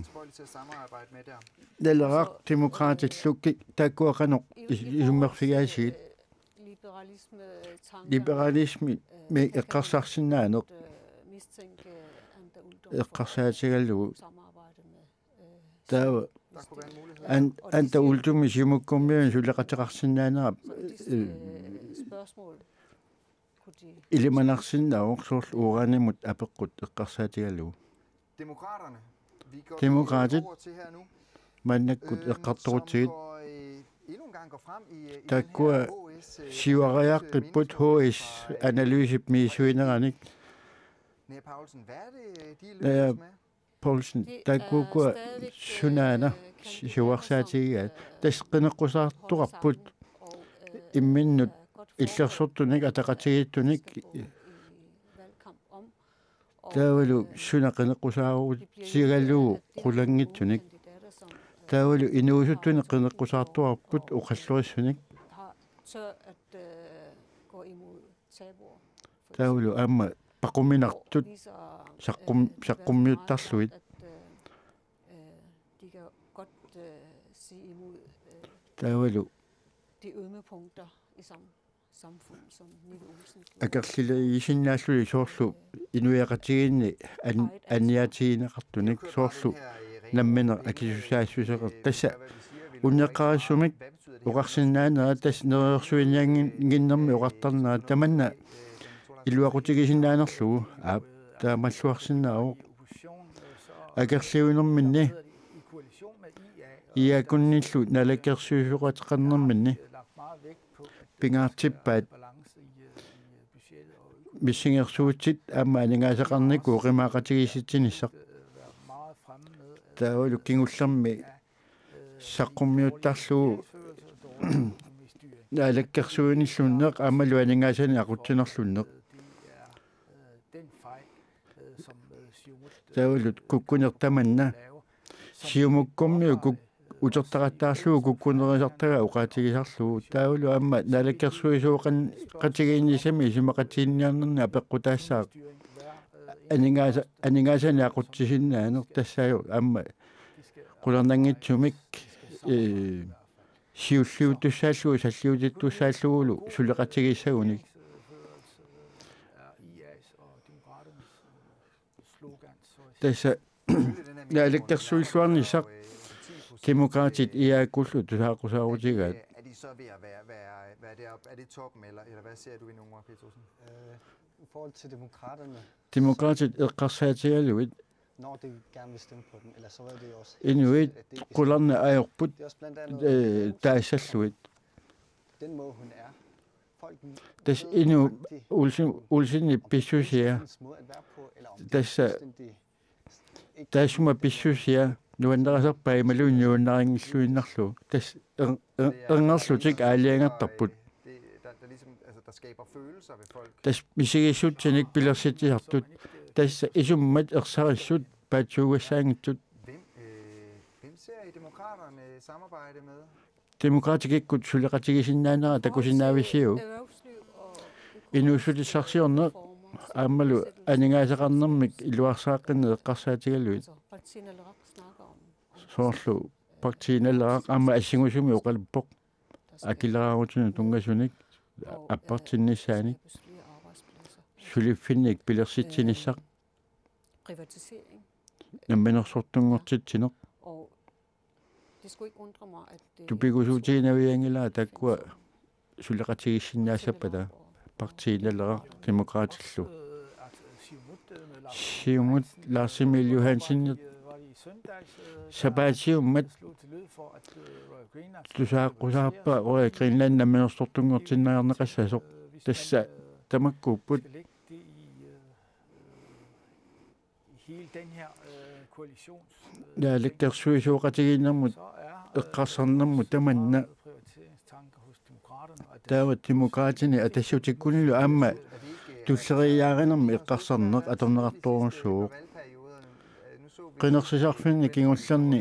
Naleraq Demokraatillu ki-, taakkua qanoq is-, isummerfigaasigit. Liberalismi eqqarsarsinnaaneq eqqarsaatigalugu. Taava An-, Anda Uldum Siumukkummiunut suleqateqarsinnaanera, eh, ilimanarsinnaavoq soorlu uranimut apeqqut eqqarsaatigalugu. Demokraatit maannakkut eqqartorutsigit. Taakkua siuariaqqipput H S-analysip misissuineranik. Naja Poulsen, taakkuuku sunaana siuarsaatigigaat? Tassa qineqqusaartoqarput imminnut illersortunik ataqatigiittunik. Taavalu suna qineqqusaarutigalugu qulanngitsunik. Taavalu inuusuttunik qineqqusaartoqarput oqallorissunik. Taavalu aamma paquminartut saqqum-, saqqummiuttarlugit. Taavalu akerlilerisinnaallutik soorlu inuiaqatigiinni an-, aniatigineqartunik soorlu nammineq akisussaassuseqartoq. Tassa unneqqarissumik oqarsinnaanera tassa neriorsuiniannginnermi oqartarnera tamanna iluaqutigisinnaanerlugu, aap, taamalluarsinnaavoq. Akerliunerminni I A-kkunnillu naalakkersuisooqateqarnerminni pingaartippaat missingersuutit aamma aningaasaqarnikkut oqimaaqatigiissitsinissaq. Taavalu kingullermi saqqummiuttarlugu naalakkersuinilluunniit aammalu aningaasanik aqutsinerluunniit. Taavalu kukkuneq tamanna Siumukkummiut kuk-, utertaqattaarlugu kukkunerisartagaa oqaatigisarlugu. Taavalu aamma naalakkersuisooqan-, qatigiinnissamik isumaqatigiinniarnernik apeqqutaassaaq. Aningaasa-, aningaasanik aqutsisinnaaneq tassaagu aamma qularnanngitsumik, eh, siulliuttussaallugu salliutittussaallugulu suleqatigiissagunik. Tassa naalakkersuilluarnissaq Demokraatit I A-kkullu tusaaqusaarutigaat. Er de så ved at være, være, være deroppe? Er det toppen, eller, eller hvad ser du i Nora Petersen? Øh, i forhold til Demokraterne, Demokraatit eqqarsaatigalugit, når de gerne vil stemme på dem, eller så er det jo også helt inuit tydeligt, at det ikke qularnaq ajorput, det er også blandt andet, øh, taassalluit. Den måde, hun er. Folk Tassa ved Inu nøjagtigt, Olsen, Olsenip pissusia. Hendes måde at være på, eller om det er Tassa fuldstændig, Taassuma pissusia nuannarisarpaa imaluunniit nuannarinngilluinnarlugu. Tassa er-, er-, erngerlutik aalajangertarput. Tassa misigissutsinik pilersitsisartut. Tassa isummat ersarissut paatsuugassaanngitsut. Demokraatit kikkut suleqatigisinnaanera takusinnaavisiuk? Inuussutissarsiorneq aammalu aningaasaqarnermik iluarsaaqqinneq eqqarsaatigalugit. Soorlu Partii Naleraq aamma assingusumik oqaluppoq. Akileraarutinut tunngasunik appartinnissaanik suliffinnik pilersitsinissaq. Namminersortunngortitsineq. Tupigusuutiginavianngilaa taakkua suleqatigiissinnaassappata Partii Naleraq Demokraatillu. Siumut Lars Emil Johansen sapaatiummat tusaaqqusaarpaa Royal Greenland namminersortunngortinniarneqassasoq. Tassa tamakkuupput. Naalakkersuisooqatigiinnermut eqqarsarnermut tamanna. Taava Demokraatini Atassutikkunilu aamma tulleriiaarinermi eqqarsarneq atorneqartorujussuuvoq. Qinersisarfinni kingullerni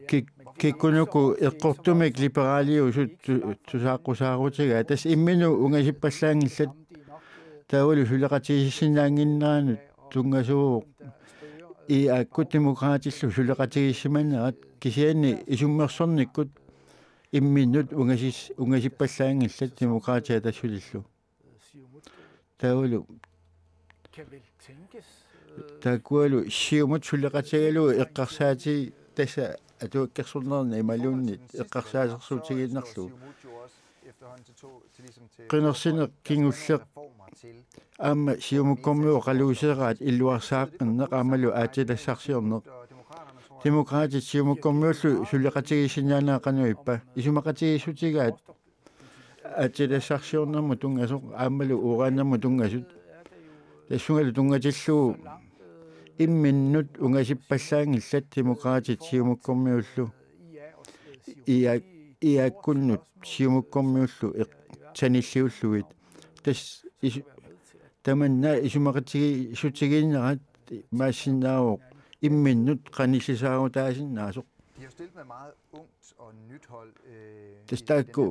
kik-, kikkunuku eqqortumik liberaliusut tu-, tusaaqqusaaruutigaat. Tassa imminut ungasippallaanngillat. Taavalu suleqatigiissinnaannginneranut tunngasuuvoq IA-kkut Demokraatillu suleqatigiissimanerat, kisianni isummersornikkut imminut ungasis-, ungasippallaanngillat Demokraatit Atassutillu. Taavalu taakkualu Siumut suleqatigalugu eqqarsaatigit, tassa atuakkersornerni imaluunniit eqqarsaasersuutigiinnarlugu. Qinersineq kingulleq aamma Siumukkormiut oqaluuseraat iluarsaaqqinneq aammalu aatsitassarsiorneq. Demokraatit Siumukkormiullu suleqatigiissinnaanera qanoq ippa? Isumaqatigiissutigaat aatsitassarsiornermut tunngasoq aammalu uranimut tunngasut. Tassungalu tunngatillugu imminut ungasippallaanngillat Demokraatit Siumukkormiullu IA-, IA-kkunnut Siumukkormiullu eq-, sanilliullugit. Tassa isu-, tamanna isumaqatigiissutigiinnerat imaassinnaavoq imminut qanillisaarutaasinnaasoq. Tassa taakku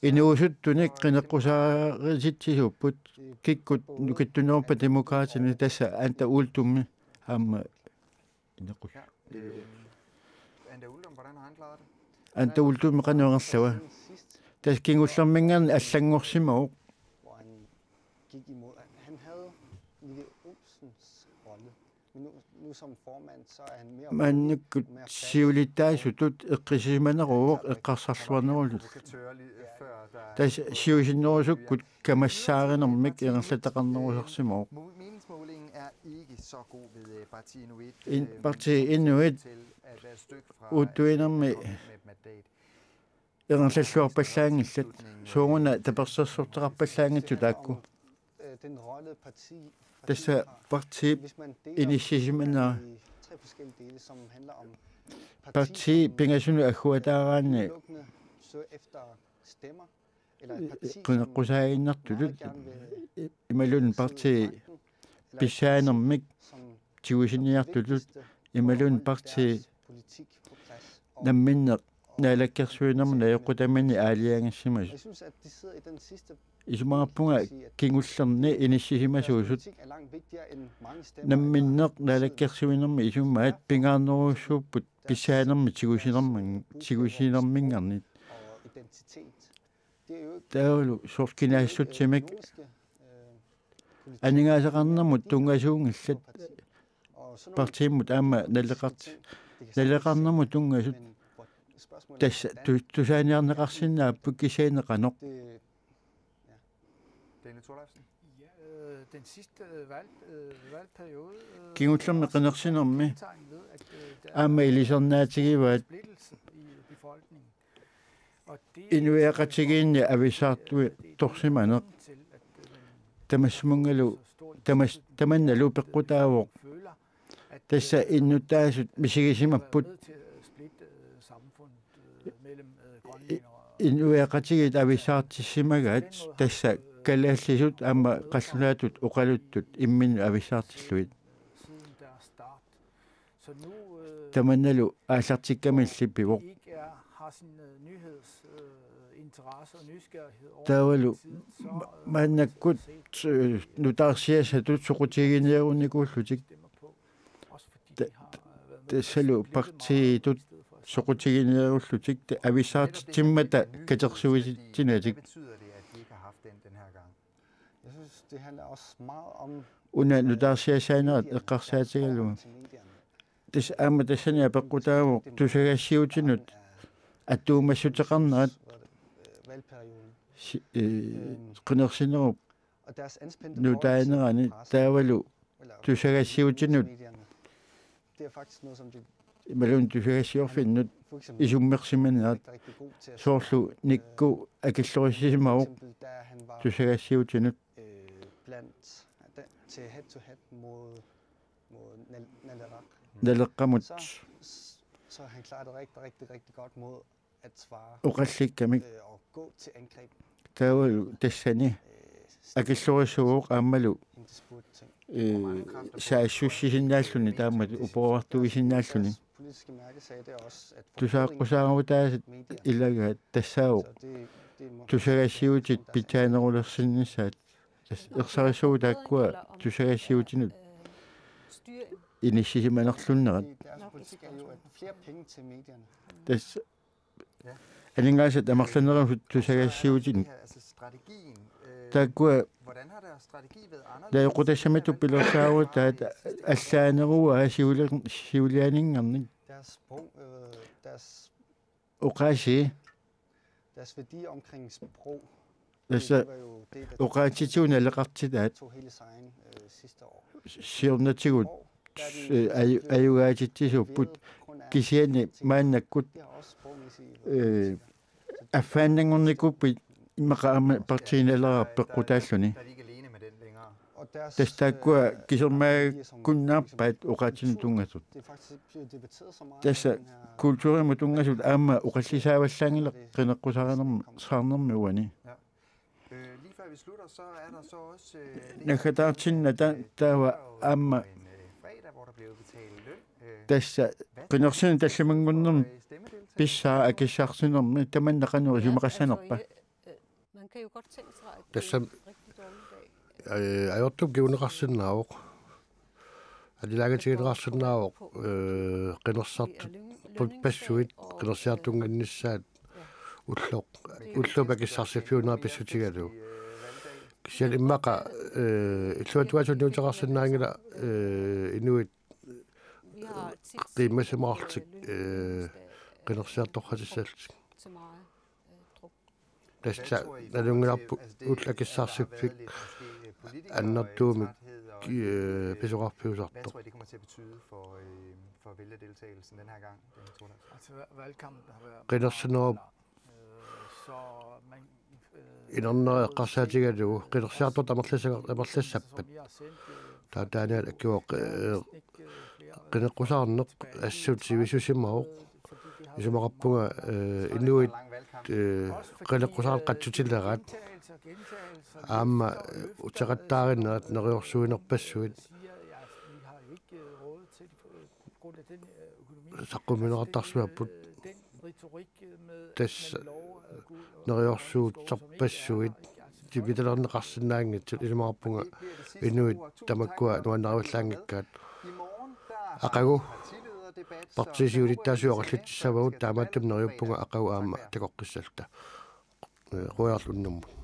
inuusuttunik qineqqusaarutitsisuupput, kikkut nukittuneruppat Demokraatini, tassa Anda Uldum aamma inequs-. Anda Uldum qanoq ingerlava? Tassa kingullerminngaanniit allanngorsimavoq. Maannakkut siulittaasutut eqqissisimaneruvoq eqqarsarluarnerullu. Tassa siusinnerusukkut kamassaarinermik ingerlataqarnerusarsimavoq. In-, Partii Inuit uuttuinermi ingerlalluarpallaanngillat, sooruna tapersersortaqarpallaanngitsut taakku. Tassa partiip inissisimanera. Partiit pingasunut agguataaraanni qineqqusaaginnartutut imaluunniit partiit pissaanermik tigusiniartutut imaluunniit partiit namminneq naalakkersuinermut najoqqutaminnik aalajangissimasut. Isumagarpunga kingullerni inissisimasuusut. Namminneq naalakkersuinermi isumaat pingaarnerujussuupput pissaanermik tigusinermin-, tigusinerminngarnit. Taavalu soorlu kinaassutsimik aningaasaqarnermut tunngasuunngillat partiimut aamma naleqart-, naleqarnermut tunngasut tassa tu-, tusaaniarneqarsinnaapput, kisianni qanoq. Kingullermi qinersinermi aamma ilisarnaatigivaat inuiaqatigiinni avissaartuittorsimaneq. Tamassuminngalu tamas-, tamannalu peqqutaavoq Tassa innuttaasut misigisimapput. Inuiaqatigiit avissaartissimagaat, tassa kalaallisut aamma qallunaatut oqaluttut imminnut avissaartillugit. Tamannalu aallartikkamilli pivoq. Taavalu ma- maannakkut, eh, nutaarsiassatut soqutigineerunikuullutik. Ta- tassalu partiitut soqutigineerullutik, ta- avissaartitsimmata katersuisitsinatik. Una nutaarsiassaanerat eqqarsaatigalugu. Tassa aamma tassani apeqqutaavoq tusagassiuutinut attuumassuteqarnerat si- eh, qinersinerup nutaanerani taavalu tusagassiuutinut imaluunniit tusagassiorfinnut isummersimanerat, soorlu Nikku akillorisimavoq tusagassiuutinut Naleqqamut oqallikkamik. Taavalu tassani akillorisuuvoq aammalu, eh, saassussisinnaalluni taamatut upoorartuisinnaalluni. Tusaaqqusaarutaasat ilagaat tassaavoq tusagassiuutit pitsaanerulersinnissaat. Tassa ersarissuuvoq taakkua tusagassiuutinut inissisimanerlunnerat. Tassa aningaasat amerlanerusut tusagassiuutinut. Taakkua najoqqutassamittut pilersaarutaat allaaneruaa siuli- siulianinngarnik. Oqaasii. Tassa oqaatsitigut naleqartitaat siornatigut, eh, aju- ajugaatitsisuupput, kisianni maannakkut, eh, affaannanngornikuupput immaqa aamma Partii Naleraq peqqutaalluni. Tassa taakkua kisermaakkunnaarpaat oqaatsinut tunngasut. Tassa kulturimut tunngasut aamma oqallisaavallaanngilaq qineqqusaarnerm- saarnermi uani. Naggataartinnata taava aamma tassa qinersineq tallimanngornermi pissaa akissarsinermi tamanna qanoq isumaqassanerpa? Tassa, eh, ajortup kinguneqarsinnaavoq. Alilaangatigineqarsinnaavoq, eh, qinersisartuppassuit, qinersiartunnginnissaat ulloq, ullup akissarsiffiunera pissutigalugu. Kisianni immaqa, eh, illuatungaatigut niuteqarsinnaanngilaq, eh, inuit qiimmassimaarlutik, eh, qinersiartortissallutik. Tassa nalunngilarput ulloq akissarsiffik annertuumik, eh, pisoqarfiusartoq. Qinersinerup inernera eqqarsaatigalugu qinersiartortut amerlassa- amerlassappat. Taava taanna akivoq, eh, qineqqusaarneq assut sivisussimavoq. Isumaqarpunga, eh, inuit, eh, qineqqusaarneq qatsutileraat. Aamma, eh, uteqattaarinnerat neriorsuinerpassuit saqqummiunneqartarsimapput. Tassa neriorsuuttorpassuit tipitalernaqarsinnaanngitsut, isumaqarpunga inuit tamakkua nuannarivallaanngikkaat. Aqagu partiit siulittaasuat oqallitsissavagut, taamaattumik neriuppunga aqagu aamma takoqqissalluta. Eh, qujanarlu unnummut.